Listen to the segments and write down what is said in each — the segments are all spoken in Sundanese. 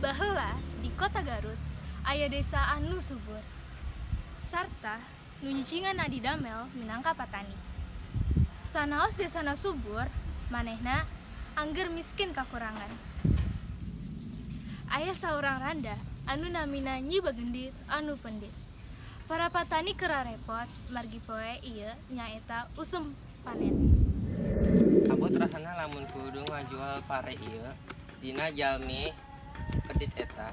Baheula di Kota Garut aya desa anu subur sarta nu nyicinganna didamel minangka patani. Sanaos desana subur, manehna angger miskin kakurangan. Aya saurang randa anu namina Nyi Bagendit anu pendit. Para patani keur rarepot margi poe ieu nyaeta usum panen. Abot rasana lamun kudu ngajual pare ieu dina jalmi pedit eta.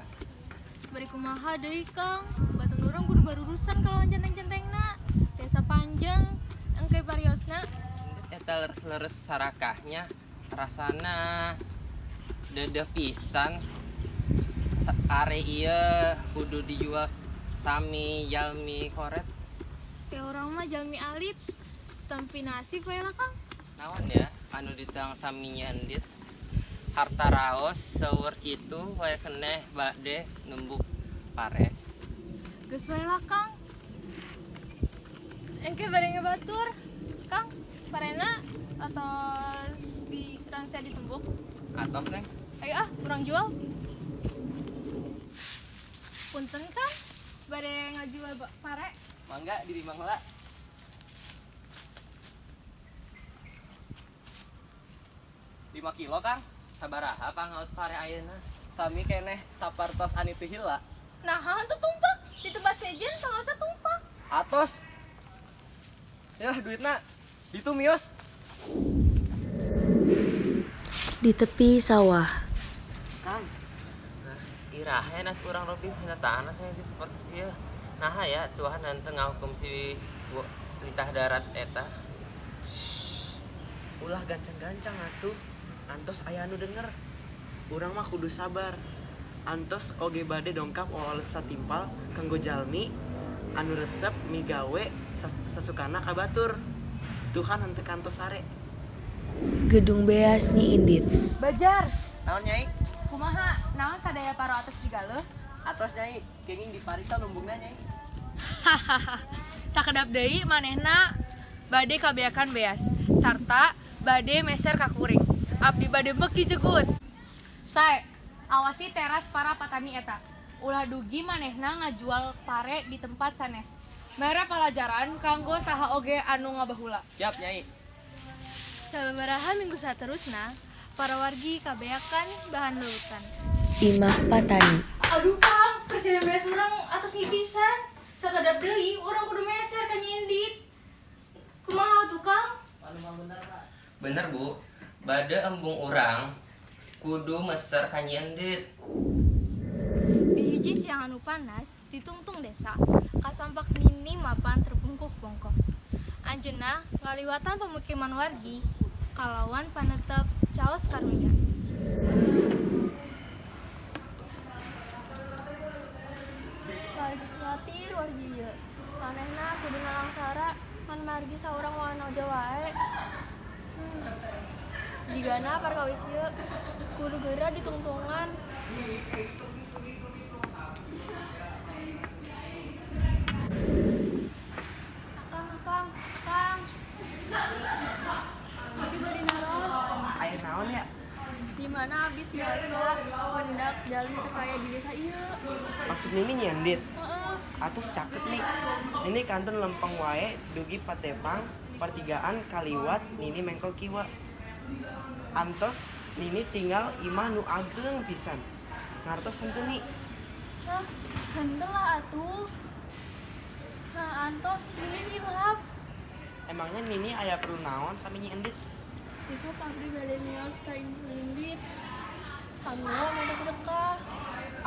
Bari kumaha deui, Kang, batan urang kudu barurusan kalawan centeng-centengna. Tiasa panjang engke pariosna. Eta leres-leres sarakahnya rasana deudeuh pisan pare ieu kudu dijual sami jalmi koret. Kayak urang mah jalmi alit. Tampi nasib we lah, Kang. Naon ya anu ditang sami Nyi Endit, harta raos seueur kitu wae keneh bade numbuk pare. Geus wae lah, Kang. Engke bade ngebatur. Kang, parena atos di rangsa ditembuk. Atos, Neng. Ayo ah, urang jual. Punten, Kang, bade ngajual pare. Mangga ditimbang heula. 5 kilo, Kang. Sabaraha panghaos pare ayeuna? Sami keneh sapartos anu teu heula. Nah, hantu tumpak di tempat sejen pangaosna tumpak. Atos. Ya duitna. Ditu mios. Di tepi sawah. Kang, Nah, iraha nas urang robih kenyataan saya seperti ieu. Nah ya Tuhan henteu ngahukum si lintah darat eta. Ulah gancang-gancang atuh, antos aya anu denger. Urang mah kudu sabar. Antos oge bade dongkap wawales satimpal kanggo jalmi anu resep migawe sasukana ka batur. Tuhan henteu kantos sare. Gedung Beas Nyi Indit. Bajar, Naon, Nyai? Kumaha? Naon sadaya paro atos digaleuh? Atos, Nyai. Kenging dipariksa lumbungna, Nyai. Sakedap deui manehna bade kabeakan beas sarta bade meser ka kuring. Abdi bade beuki jegut. Sae, awasi teras para patani eta. Ulah dugi manehna ngajual pare di tempat sanes. Mere palajaran kanggo saha oge anu ngabahula. Siap, Nyai. Sababaraha minggu saterusna, para wargi kabeakan bahan leutan. Imah Patani. Aduh, Kang, presiden beas urang atos ngipisan. Sakedap deui urang kudu meser ka Nyi Indit. Kumaha tuh, Kang? Bener, Bu, bade embung urang kudu meser ka Nyi Endit. Di hiji siang anu panas, di tungtung desa, kasampak Nini mapan terbungkuk bongkok. Anjeunna ngaliwatan pemukiman wargi kalawan panetep caos karunya. Wargi wargi ieu. Manehna kudu nalangsara ngan margi saurang wanoja wae. Jigana perkawis ieu kudu geura ditungtungan. Akang, akang, akang. Abdi bade naros. Aya naon ya? Di mana abdi tiasa mendak jalmi terkaya di desa ieu? Maksud Nini Nyi Endit? Heeh. Atos caket nih. Nini kantun lempeng wae dugi patepang pertigaan kaliwat Nini mengkol kiwa. Antos Nini tingal imah nu ageng pisan. Ngartos henteu, Ni? Hah, henteu lah atuh. Nah, antos Nini hilap. Emangnya Nini aya perlu naon sami Nyi Endit? Isuk abdi bade mios ka Nyi Indit. Kanggo minta sedekah.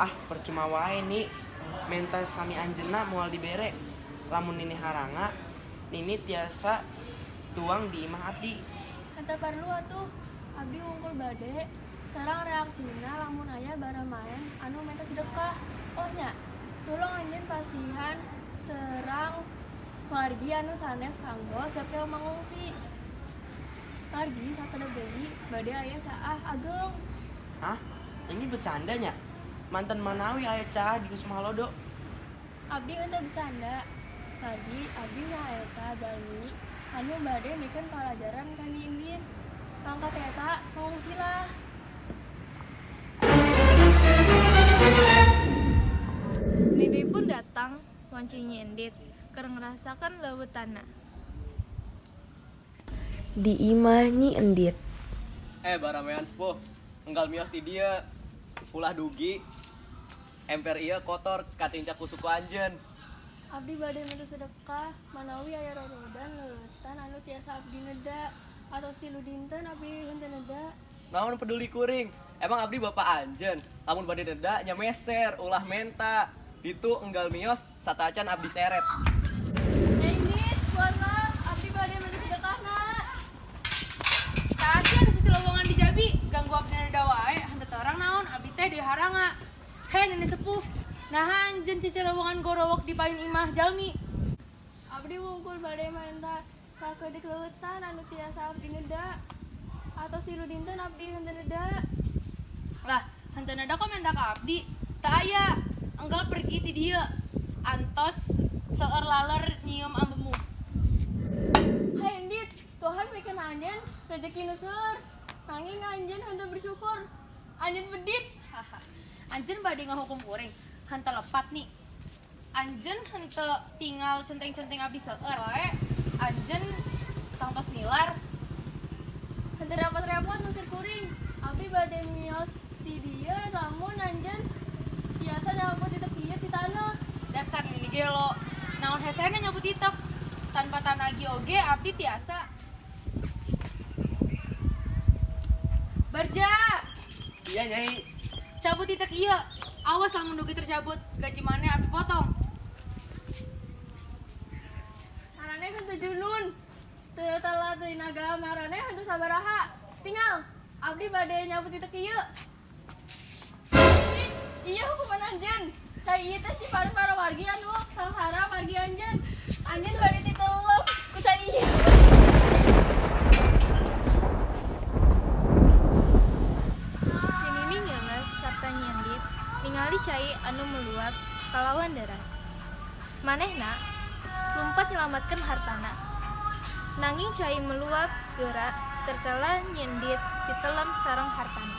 Ah, percuma wae, Ni. Menta sami anjeunna moal dibere. Lamun Nini haranga, Nini tiasa tuang di imah abdi. Henteu perlu atuh. Abdi wungkul bade terang reaksina lamun aya baramaen anu menta sedekah. Oh nya, tulung anjeun pasihan terang wargi anu sanes kanggo siap-siap mangungsi. Margi sakedap deui bade aya caah ageng. Hah? Ini bercandanya? Mantan manawi aya caah di Kusuma Halodo. Abdi henteu bercanda. Margi abdi nyaeta jalmi anu bade mikeun palajaran ka Nyi Indit. Pangkat eta mangungsilah. Terang wanci Nyi Endit keur ngarasakeun leuweutanna. Di imah Nyi Endit. Eh, baramean sepuh. Enggal mios ti dieu. Ulah dugi. Emper ieu kotor katincak ku suku anjeun. Abdi bade minta sedekah manawi aya rorodan leuweutan anu tiasa abdi neda atos 3 dinten abdi henteu neda. Naon peduli kuring? Emang abdi bapak anjeun. Lamun bade neda nya meser, ulah menta. Ditu enggal mios satacan abdi seret. Nyai Indit, keluarlah, abdi bade minta sedekahna. Saat sih anu cicilowongan di Jabi, ganggu abdi neda wae, henteu terang naon, abdi teh deui haranga. Hei nenek sepuh, naha anjeun cicilowongan gorowok di payun imah jalmi. Abdi wungkul bade menta sakedik leuweutan anu tiasa abdi neda. Atos 3 dinten abdi henteu neda. Lah, henteu neda kok menta ka abdi? Teu aya. Enggal pergi ti dieu. Antos seueur laler nyium ambemu. Hai Endit, Tuhan mikeun anjeun rezeki nu seueur. Nanging anjeun henteu bersyukur. Anjeun pedit. Haha. Anjeun bade ngahukum kuring, henteu lepat nih. Anjeun henteu tinggal centeng-centeng abdi seueur wae. Anjeun tangtos nilar. Henteu repot-repot ngusir kuring. Abdi bade mios ti dieu lamun anjeun tiasa nyabut di tepi ieu ti tanah. Dasar nini gelo. Naon hesena nyabut itek. Tanpa tanagi oge abdi tiasa. Barja, Iya Nyai. cabut itek ieu. Awas lamun dugi tercabut, gaji maneh abdi potong. Marane henteu junun. Teu telat deui naga marane henteu sabaraha. Tinggal abdi bade nyabut itek ieu. Iya hukuman anjeun. Cai ieu teh ciparu para wargi anu sanghara wargi anjeun. Anjeun bade titelem ku cai ieu. Si Nini ngeungeus sarta Nyi Endit ningali cai anu meluap kalawan deras. Manehna lumpat nyelamatkeun hartana. Nanging cai meluap geura tertela Nyi Endit titelem sareng hartana.